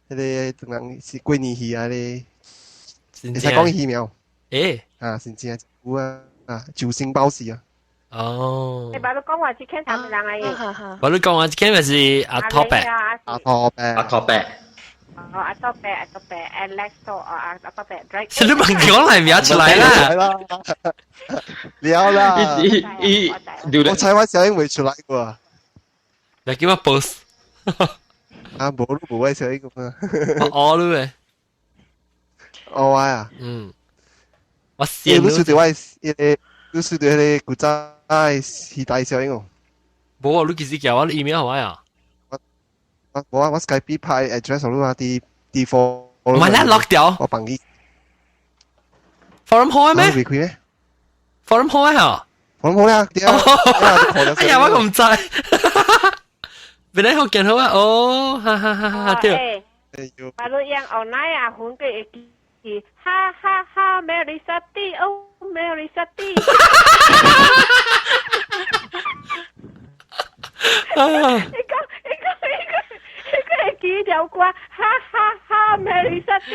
彼個唐人是過年戲啊咧。會使講戲苗？欸。啊，真正有啊。啊，九星報喜啊！哦，你把你講話是聽啥物人啊？我你講話聽咪是阿托伯，阿托伯，阿托伯。哦，阿托伯，阿托伯，Alex 哦，阿阿托伯，是你問講嚟名出來啦，了啦，伊我猜我小英未出來過。你叫我 post？啊，無你無我小英咁啊。我你咩？我啊。嗯。我先。你輸對我，伊個你輸對彼個古早時代小英哦。無啊，你其實叫我 email 我啊。我我我 Skype 派 address 你啊，啲啲 forum。唔係啦，lock 掉。我幫你。 forum 開咩未開咩？forum 開啊？forum 開啊！哎呀，我唔知。本來好見好啊，哦，哈哈哈哈，對。把你用 online 啊，換個會記，哈哈哈，Mary 沙蒂，哦，Mary 沙蒂。你講，你講，你講，你講會記條歌，哈哈哈，Mary 沙蒂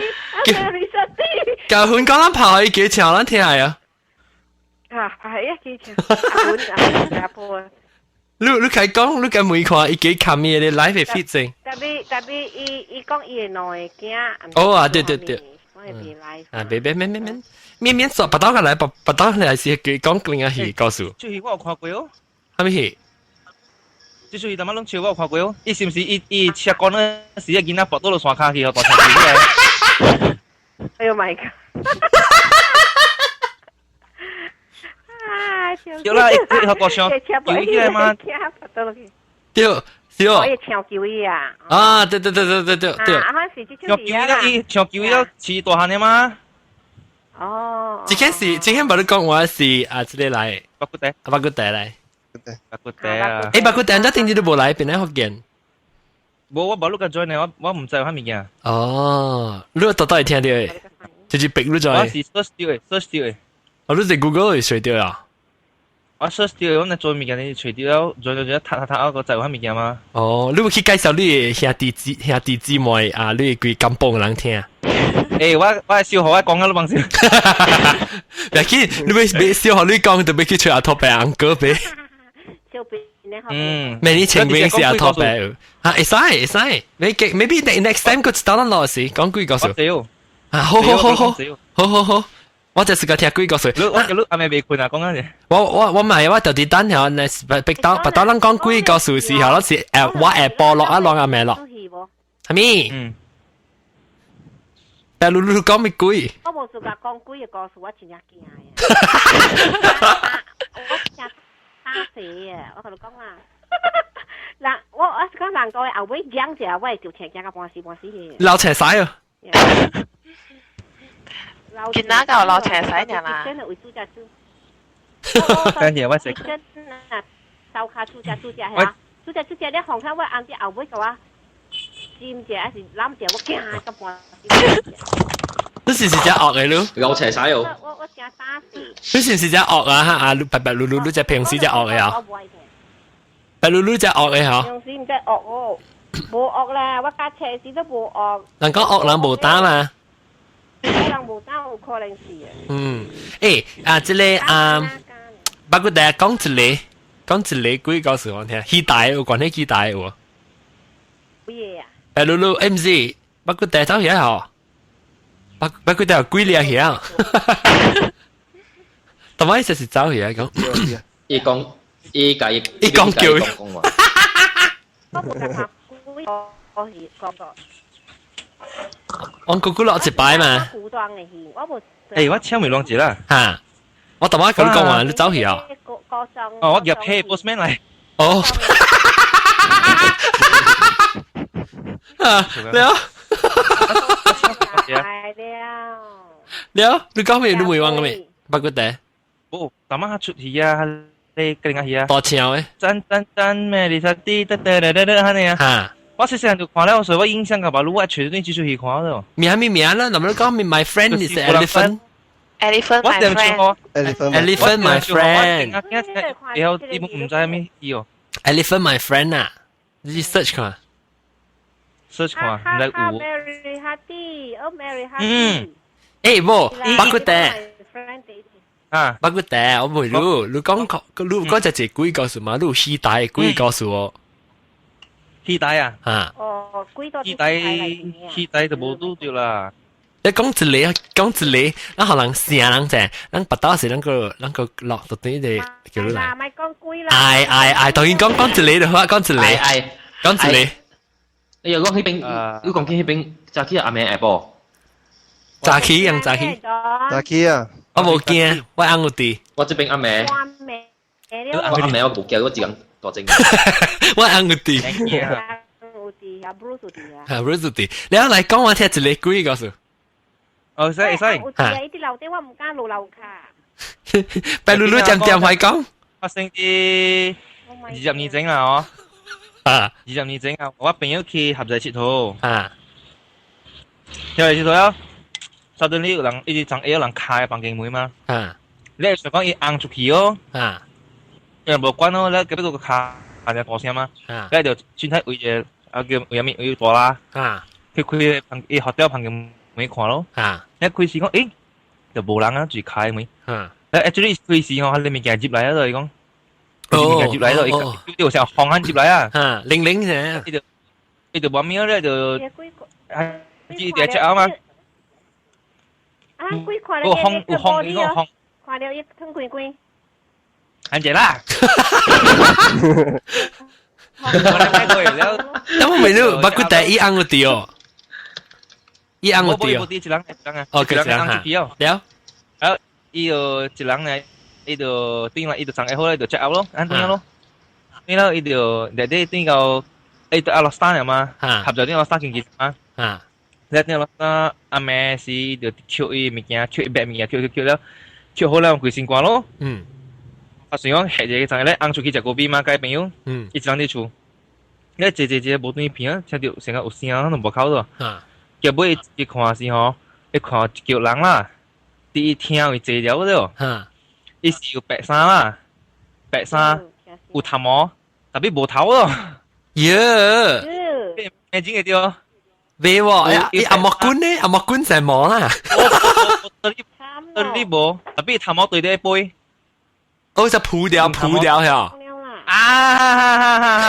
，Mary 沙蒂。舊款講咱拍去幾唱，咱聽下啊。啊，係啊，幾唱，阿本啊，新加坡。你你開講，你敢每看伊幾看咩的 live feed 先？特別特別，伊伊講伊的兩個囝。哦啊，對對對。我會變 live。啊，別別免免免免免說，別到個來，別別到來是佢講另外戲告訴。這戲我有看過哦。啥物戲？這出戲他媽攏笑我有看過哦。伊是毋是伊伊切光嗰時，個囡仔跋倒落山跤去，大聲起來。哎呦 my god！對啦，伊伊大聲救起來嗎？對，對。我會唱球衣啊！啊，對對對對對對對。啊，是這唱球衣了，伊唱球衣了，飼大漢的嗎？哦。這件是，這件無你講話是啊，這個來。白骨茶。白骨茶來。白骨茶啊！欸，白骨茶，咱頂日都無來，邊來福建？無，我無你個 join 呢，我我毋知有啥物件。哦，你到底會聽到的？就是逼你我是 search 到的，search 到的。哦，你是 Google 會找到啊？我 search 到，我若做物件，你找到了，做做做，讀讀讀，我個知有啥物件嗎？哦，你有去介紹你的兄弟姊兄弟姊妹啊？你的規甘榜的人聽？欸，我我小學我講啊，你放心。別去，你欲小學你講，就欲去揣阿托伯翁哥唄。嗯，明年前面是阿托伯。啊，會使會使，maybe next time 佢知道咱老師講幾個數。啊，好好好好，好好好。我就是個聽鬼故事。你我你阿妹未困啊？講緊嘢。我我我唔係，我就佇等下，你別到別到咱講鬼故事時候，咱是誒我會播落啊，落阿妹落。係咪？嗯。但你你講咩鬼？我無自家講鬼嘅故事，我真正驚呀！我驚打死啊！我同你講啦，人我我是講人講後尾講者，我會就聽驚到半死半死嘅。流斜屎啊！見哪個流斜屎呢啦？真係為主只主。跟住我食。真啊，手跤主只主只係啊，主只主只你放開我紅只後尾個我，尖只還是攬只，我驚到半死。你是唔是只惡嘅咯？流斜屎哦！我我驚打死。你是唔是只惡啊？哈啊！白白嚕嚕嚕只平時只惡嘅啊？白嚕嚕只惡嘅嗬？平時唔知惡哦，無惡啦，我駕車時都無惡。人講惡人無膽嘛？人無膽有可能是啊。嗯，欸啊，這個啊，包括大家講一個，講一個鬼故事我聽，戲台有關係戲台有無？乜嘢啊？白露露 MC，不過第走起嗬，不過第鬼掠起啊！同埋就是走起啊講，伊講伊家伊伊講叫講話。我冇看鬼，我是講過。我姑姑落一擺嘛。古裝嘅戲，我無。誒，我請未亂字啦。嚇！我同埋佢講話，你走去啊？哦，我入 pay postman 嚟。哦。啊！你啊！你啊！你講咩？你會玩個咩？不過得。哦，大媽出去啊！你跟人家去啊？大車嘅。真真真咩？你實啲得得得得得，嚇你啊！嚇！我細細漢就看了，所以我印象個吧，如果隨便繼續去看咯。名咩名啦？嗱，你講咩？My friend is elephant。 Elephant my friend。 Elephant my friend。然後你唔知咩意哦。 Elephant my friend 啊，你 search 看。 search 看，唔知有。 Mary Hattie，哦 Mary Hattie。嗯。誒，無，包括得。啊，包括得，我問你，你講你講隻隻鬼故事嘛？你有戲帶鬼故事哦。戲帶啊？啊。哦，鬼多。戲帶戲帶就無拄著啦。你講一個，講一個，咱可能成人者，咱別到時咱個落到底就叫你來。咪講鬼啦！哎哎哎，當然講講一個就好，講一個，講一個。你又講彼邊，你講起彼邊早起阿妹下晡。早起用早起。早起啊！我無驚，我翁有佇。我這邊阿妹。我阿妹我無驚，我一人大正。我翁有佇。有佇啊，Bruce 有佇啊。哈，Bruce 有佇。你來講我聽一個鬼故事。哦，會使會使。有佇啊！伊佇樓頂，我毋敢落樓跤。白露露點點來講？發生佇20年前啦，哦。啊！20年前啊，我朋友去合寨𨑨迌。啊。合寨𨑨迌了，沙頓裡有人一直從會有人開房間門嘛？啊。你會想講伊紅出去哦？啊。伊無管哦，你隔壁個敲，敲大聲嘛？啊。你就凊彩圍一個啊叫圍啥物圍大啦？啊。去開房，伊學掉房間門看咯。啊。你開始講，欸，就無人啊，就是開門。啊。你 actually 開始吼，彼個物件入來啊，就是講。物件入來咯，伊就像風漢入來啊。啊，零零啫。伊就無咩咧，就啊，伊就食啊嘛。啊，鬼看有風有風，伊講風。看了伊吞開開。安姐啦。但我未了，不過第一按個掉哦，一按個掉。一人一人啊。哦，一人哈。了。啊，伊就一人咧。伊就轉來，伊就送下好咧，就 check out 咯，按轉咯。轉了伊就內底轉到，伊就阿落山了嘛，合在轉落山經濟嘛。啊。你轉落山，阿妹是就捡伊物件，捡伊白物件，捡捡捡了，捡好了規身汗咯。嗯。啊，雖然講嚇一個陣咧，翁出去食咖啡嘛，佮伊朋友。嗯。伊一人佇厝，你坐坐坐無轉片啊，聽著成個有聲，攏無口咗。啊。結尾伊看是吼，伊看一叫人啦，佇伊廳位坐了了。哈。伊是有白衫啦，白衫有頭毛，特別無頭咯。耶！眼睛會對？未喎，伊阿莫官呢？阿莫官成毛啦。對你無，特別頭毛對你背。哦，就鋪掉鋪掉呀！啊！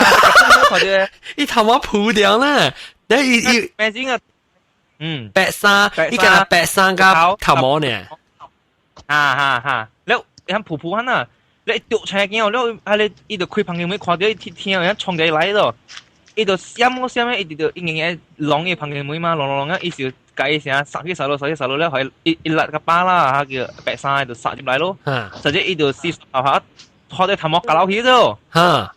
伊頭毛鋪掉啦，你伊伊眼睛啊，嗯，白衫，伊敢若白衫佮頭毛呢？哈哈哈！你。你看噗噗漢啊，你掉出來鏡，了啊你伊就開房間門看著伊聽，人衝進來咯，伊就閃我閃，伊就伊硬硬攏伊房間門嘛，攏攏攏啊，伊就共伊聲殺去殺落殺去殺落了，予伊一甩個把啦，叫白衫就殺入來咯，直接伊就死下下，看著頭毛咬落去咗，咬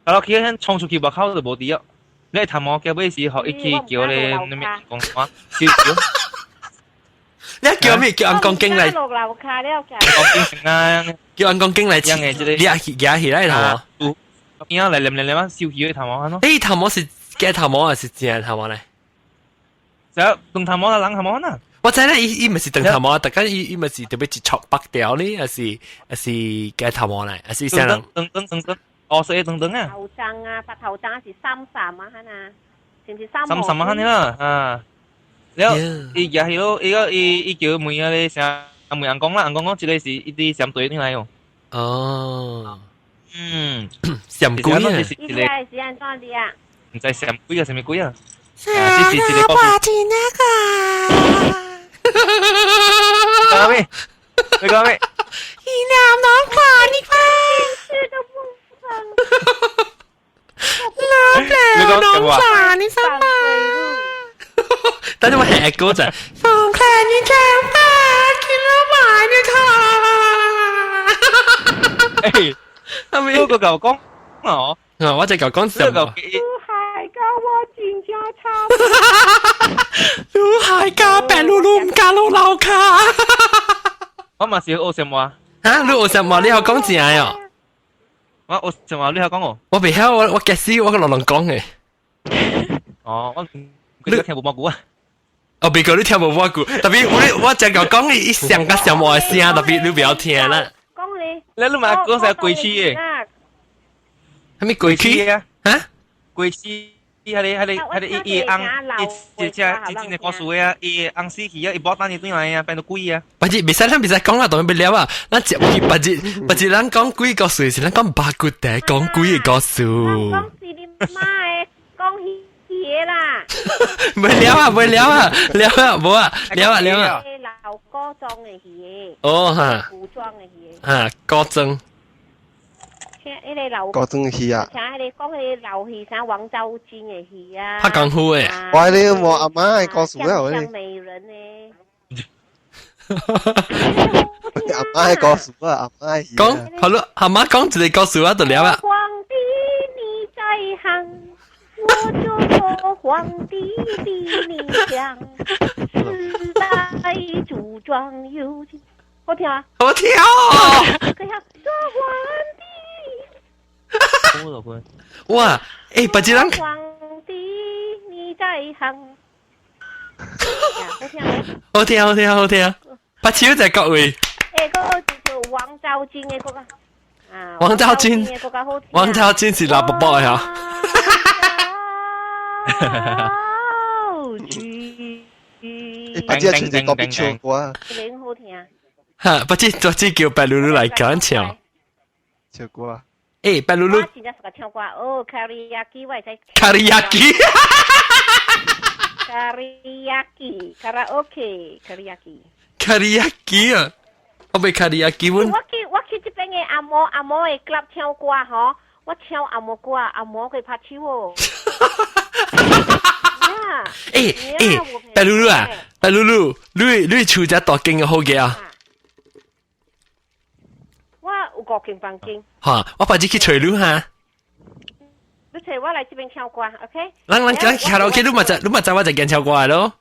落去，遐衝出去外口就無佇哦，你頭毛結尾是予伊去叫咧，啥物講啥，燒燒。你叫咩？叫按鋼經嚟。落樓跤了，鋼經啊！叫按鋼經嚟，你啊夾起來頭毛。邊啊嚟嚟嚟嚟嘛，燒起個頭毛啊咯。誒，頭毛是假頭毛還是真頭毛咧？就長頭毛啦，冷頭毛啊！我知咧，伊伊毋是長頭毛，大家伊伊毋是特別一撮白條咧，還是假頭毛咧，還是啥人？長長長長，哦，是長長啊。頭髒啊，白頭髒是三三啊，哈呐，是毋是三？三三啊，哈呢啦，啊。了，伊也係咯，伊個伊伊叫問啊咧啥，問翁公啦，翁公講這個是一啲相對來哦。哦，嗯，上鬼啊！伊是是按怎的啊？毋知什鬼啊，什麼鬼啊？啊，這是一個故事。講咩？你講咩？你講什麼？等陣我係歌就放開你長髮，見到埋你頭。誒，係咪？嗰個舊講哦，我就舊講什麼？海教我真正慘。你係加白嚕嚕唔加嚕老卡。我嘛是學什麼？啊，你學什麼？你學講字啊？我學什麼？你學講我？我未曉，我我假使我個落人講嘅。哦，我你聽無蘑菇啊？哦，別個你聽無蘑菇，特別我我淨係講你一上個上無的聲，特別你不要聽啦。講你，你你嘛講啥鬼氣嘅？係咪鬼氣啊？啊？鬼氣，係你係你係你伊伊翁，伊一隻真正的故事啊，伊翁死去啊，伊無等伊轉來啊，變做鬼啊。不是，袂使咱袂使講啦，當然不了啊。咱接去不是不是，咱講鬼故事是咱講肉骨茶，講鬼的故事。講是你媽的，講戲啦。袂了啊，袂了啊，了啊，無啊，了啊，了啊。老古裝的戲。哦哈。古裝的戲。哈，古裝。請彼個老古裝戲啊！請彼個講彼個老戲啥王昭君的戲啊。拍功夫的。我你我阿媽的故事啊！香美人呢？阿媽的故事啊，阿媽的戲。講好了，阿媽講一個故事啊，就了啊。皇帝你在行，我就做皇帝的你想，時代主張有情，好聽啊！好聽哦！可以做皇帝。哇！欸，別人。皇帝你在行，好聽好聽，好聽，好聽。把手在各位。欸，嗰個叫做王昭君的歌啊。王昭君。王昭君是老伯伯的哈。把這唱一個唱歌。好聽。哈，不知昨日叫白露露來講唱。唱歌。欸，白露露。我真正是個唱歌哦，卡里亞基我會使。卡里亞基。卡里亞基，卡拉 OK，卡里亞基。卡里亞基啊！我袂卡里亞基阮。我去這邊的阿嬤阿嬤的 club 唱歌吼，我唱阿嬤歌，阿嬤會拍手哦。欸欸，白露露啊，白露露，你厝只大間嘅好嘅啊？我有五間房間。哈，我擺日去揣你哈。你揣我來這邊唱歌，OK？咱卡拉 OK，你嘛知我在間唱歌的咯？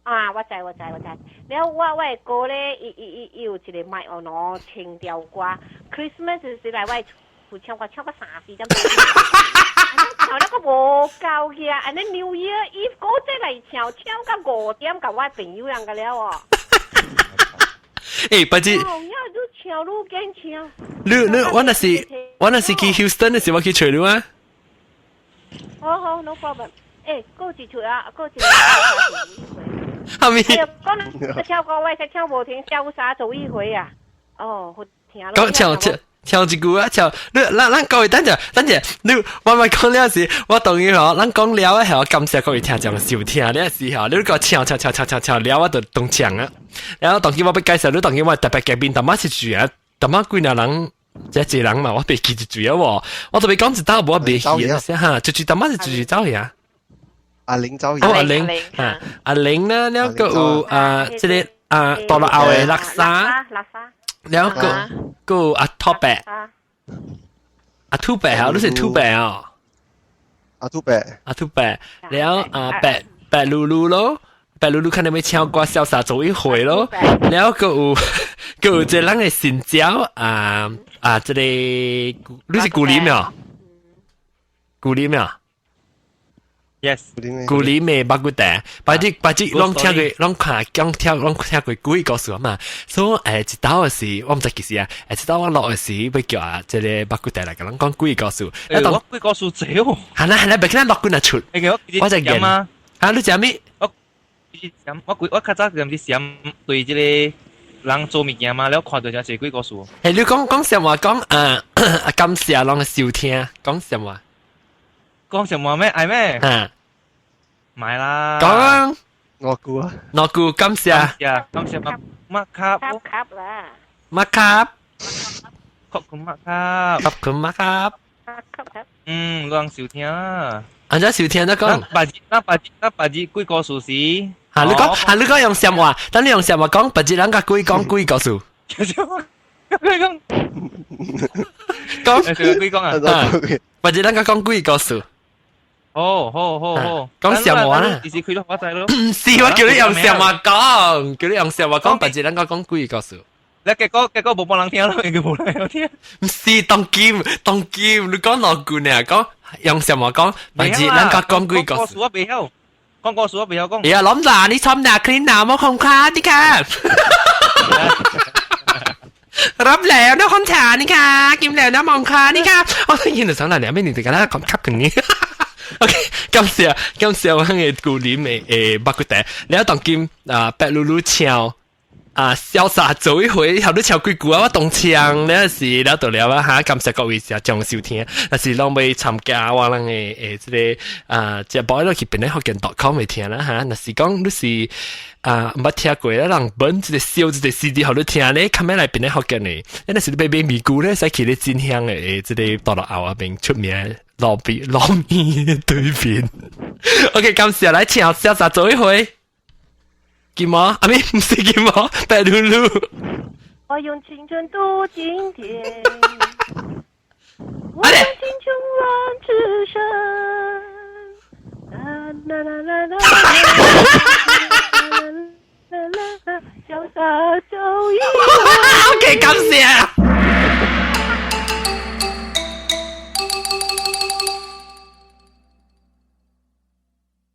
啊，我知我知我知。了我的歌咧，伊有一個麥樂儂情調歌，Christmas 時來我厝唱歌，唱到3、4點。唱了個無夠去啊！按呢 New Year Eve 嗰再來唱，唱到5點，共我朋友人個了哦。欸，不是。哦，你唱愈緊唱。你我若是去 Houston 的時，我去揣你啊。好好，no problem。欸，過一出啊，過一出。係咪？講唱歌，我會使唱無停，瀟灑走一回啊！哦，好聽。講唱唱唱一句啊，唱你咱各位等陣等陣，你我咪講了時，我當然吼，咱講了啊，我感謝各位聽眾收聽了時候，你個唱唱唱唱唱唱了，我就當唱啊。然後當今我欲介紹你，當今我特別嘉賓，淡仔是住啊，淡仔幾若人，這一人嘛，我袂記一住啊喎。我特別講一道無我袂記啊，哈，就淡仔是住走去啊。阿玲走哦，阿玲啊，阿玲呢，了個有啊，這個啊，到了後的垃圾，了個個阿托白，阿兔白啊，你是兔白啊？阿兔白，阿兔白，了啊白白露露咯，白露露看你咪唱歌瀟灑走一回咯，了個有個有這人的新椒啊啊，這個你是古林沒？古林沒？ Yes，古林的肉骨茶，白日白日攏聽過，攏看講聽，攏聽過鬼故事嘛。所以一道的時，我毋知幾時啊。一道我落的時，欲叫啊，這個肉骨茶來共咱講鬼故事。欸，我鬼故事濟哦。係啦係啦，別咱落滾啊出。我就見啊。啊，你食咩？我我我較早踮佇閃對這個人做物件嘛，了看到真濟鬼故事。欸，你講講啥話？講啊，感謝攏收聽，講啥話？講什麼咩？愛咩？嚇，買啦。講我估啊，我估感謝。感謝 ມາມາຄັບ ຄັບຄັບ啦， ມາຄັບ ຂອບຄຸນມາກຄັບ ຂອບຄຸນມາກຄັບ ຄັບຄັບຄັບ 嗯，攏收聽啦。按怎收聽得講？白日那白日那白日幾個數時？嚇，你講嚇，你講用什話？等你用什話講？白日人家鬼講鬼故事。鬼講講鬼講啊！白日人家講鬼故事。好好好好，講什話啦？其實佢都發仔咯。唔是，我叫你用什話講，叫你用什話講，白日人家講鬼故事。你結果結果無幫人聽咯，應該無人聽。唔是當劍當劍，你講哪句呢？講用什麼講？白日人家講鬼故事。我袂曉，講故事我袂曉講。哎呀，諗嗱，你參哪คลีนหนาวมาคงคานี่ค่ะรับแล้วนะคนฉานี่ค่ะกินแล้วนะมองคานี่ค่ะ我見到手嚟兩邊你哋咁啦，咁吸定呢？OK，感謝感謝我嘅舊年嘅誒肉骨茶，你當今啊白嚕嚕唱。啊，瀟灑做一回，後你唱幾句啊，我當唱，你是了就了啊嚇，感謝各位是將收聽，但是攏欲參加我人的誒這個啊，這寶落去邊咧福建 .com 會聽啦嚇，若是講你是啊毋捌聽過咧，人本這個燒這個 CD 予你聽咧，較尾來邊咧福建的，你若是你欲買米龜咧，使去咧真香的這個大陸後仔邊出名路邊路面對面。OK，感謝來唱瀟灑做一回。金毛，啊咪唔是金毛，白嚕嚕。我用青春度今天，我用青春換此生。啦啦啦啦啦。